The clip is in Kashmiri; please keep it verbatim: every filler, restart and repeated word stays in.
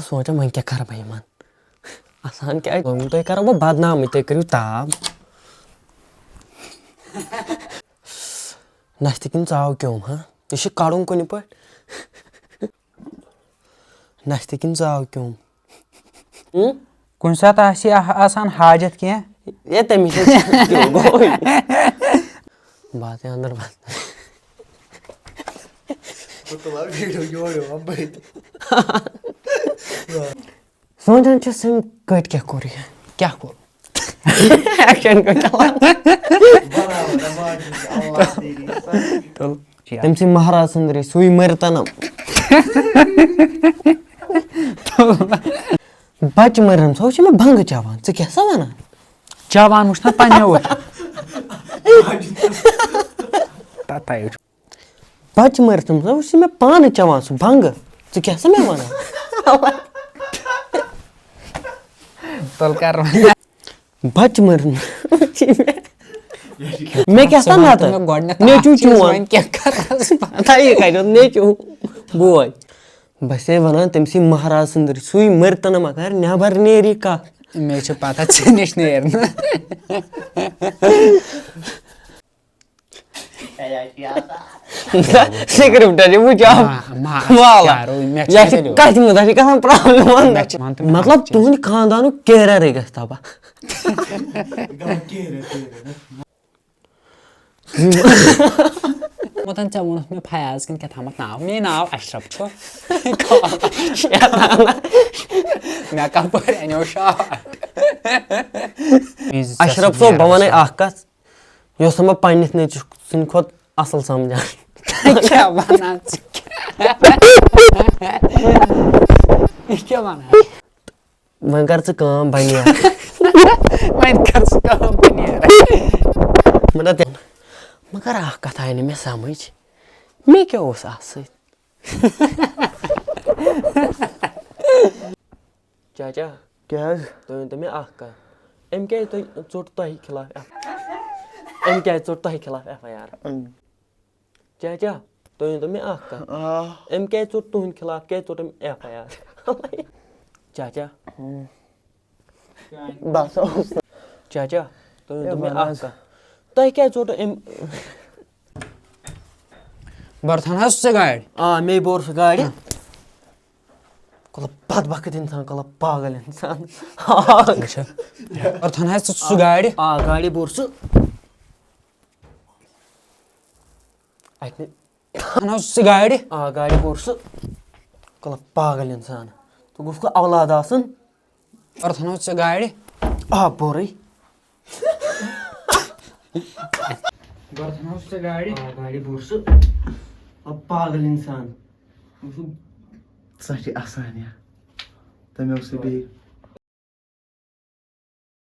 سونٛچان، وۄنۍ کیٛاہ کَرٕ بہٕ یِمَن؟ آسان کیٛازِ؟ وۄنۍ تۄہہِ کَرو بہٕ بدنامٕے، تُہۍ کٔرِو تاب۔ نَستہِ کِنۍ ژاو کیوٚم، ہا؟ یہِ چھُ کَڑُن کُنہِ پٲٹھۍ۔ نَستہِ کِنۍ ژاو کیوٚم۔ ہُم؟ کُنہِ ساتہٕ آسہِ آ-، آسان حاجت کینٛہہ۔ ہے، تٔمِس چھُ کیوٚم گوٚوٕے۔ بہٕ آسہٕ اَندَر بَس۔ بہٕ تُلہٕ ہا video یورٕ یِوان بٔتھِ۔ سونٛچان چھَس، أمۍ کٔٹۍ کیٛاہ کوٚر یہِ؟ کیٛاہ کوٚر؟ Action کوٚر چَلان۔ برابر، برابر، اللہ تیری سب۔ تُل، چیا۔ تٔمۍ سٕے مہراز سٕنٛدرِ سُے مٔرۍ تَنَم۔ بَچہٕ مٔرِم، سۄ وٕچھ مےٚ بنٛگہٕ چٮ۪وان۔ ژٕ کیٛاہ سا وَنان؟ چٮ۪وان وٕچھ نا پنٛنیو أچھو۔ تَتھ تھایو۔ بَچہٕ مٔرِتھ، مطلب، سُہ مےٚ پانہٕ چٮ۪وان سُہ بنٛگہٕ۔ ژٕ کیٛاہ سا مےٚ وَنان؟ تُل کَر وۄنۍ۔ بَچہٕ مٔرِتھ۔ مےٚ کیٛاہ سا ژٕ وَن نَتہٕ؟ تہٕ مےٚ گۄڈٕنٮ۪تھ نیٚچوٗ اَکھ چیٖز، چون۔ وۄنۍ کیٛاہ کَرس بہٕ؟ تَے کَتہِ اوس نیٚچوٗ؟ بوے۔ بَسے وَنان تٔمۍ سٕے مہراز سٕنٛدٕرۍ سُے مٔرۍ تَنہٕ مگر نٮ۪بَر نیری کَتھ۔ مےٚ چھِ پَتہ ژےٚ نِش نیرِ نہٕ۔ Script چھِ وٕچھ آو۔ ما-، ما-، والا۔ کیٛاہ روٗد؟ مےٚ چھُ یَتھ چھِ تیٚلہِ کَتھِ منٛز، اَتھ چھِ گژھان problem وَننَس۔ مےٚ چھِ، وَن تہٕ مےٚ مطلب، اَکھ چیٖز۔ تُہُنٛد خاندانُک career گژھِ تباہ۔ مطلب، ژےٚ ووٚنُتھ مےٚ فیاض کِنہٕ کیٛاہ تامَتھ ناو۔ مے ناو اشرف چھُ۔ مےٚ کَپٲرۍ اَنیو شاٹ؟ اشرف صٲب، بہٕ وَنَے اَکھ کَتھ۔ یۄس نہٕ بہٕ پننِس نیٚچوِ سٕنٛدِ کھۄتہٕ اصل سمجھان۔ کیٛاہ ونان ژٕ؟ یہِ کیٛاہ ونان؟ وۄنۍ کر ژٕ کٲم، بہٕ نیرٕ۔ وۄنۍ کر ژٕ کٲم، بہٕ نیرٕ۔ مطلب تہِ-، مگر اکھ کتھ آیہِ نہٕ مےٚ سمجھ، مےٚ کیٛاہ اوس اتھ سۭتۍ؟ چاچا، کیٛاہ حظ؟ تُہۍ ؤنۍ تو مےٚ اکھ کتھ، أمۍ کیٛازِ تۄہہِ ژوٚٹ تۄہہِ خلاف ایف-، أمۍ کیٛازِ ژوٚٹ تۄہہِ خلاف ایف آی آر؟ أمۍ۔ چاچا، تُہۍ ؤنۍ تو مےٚ اکھ کتھ، آ۔ أمۍ کیٛازِ ژوٚٹ تُہنٛدِ خلاف، کیٛازِ ژوٚٹ أمۍ ایف آی آر؟ چاچا۔ ہُم۔ بس اوس۔ چاچا، تُہۍ ؤنۍ تو ہے مےٚ وَن اکھ حظ۔ کتھ، تۄہہِ کیٛازِ ژوٚٹ أمۍ؟ برتھان حظ سُہ گاڑِ۔ آ، مے بور سُہ گاڑِ۔ ہاں۔ کلہٕ بدبخت انسان، کلہٕ پاگل انسان۔ وٕچھ حظ۔ برتھان حظ ژٕ سُہ گاڑِ۔ آ، گاڑِ بور سُہ۔ اتہِ نے۔ برتھان حظ سُہ گاڑِ۔ آ، گاڑِ بور سُہ۔ کلہٕ پاگل انسان۔ تو گوٚژھ نہٕ اولاد آسُن۔ برتھان حظ ژےٚ گاڑِ۔ آ، بورٕے۔ برتھان حظ ژےٚ گاڑِ۔ آ، گاڑِ بور سُہ۔ آ، پاگل انسان۔ سۄ چھِ آسان یا۔ تٔمۍ اوس سُہ بیٚیہِ۔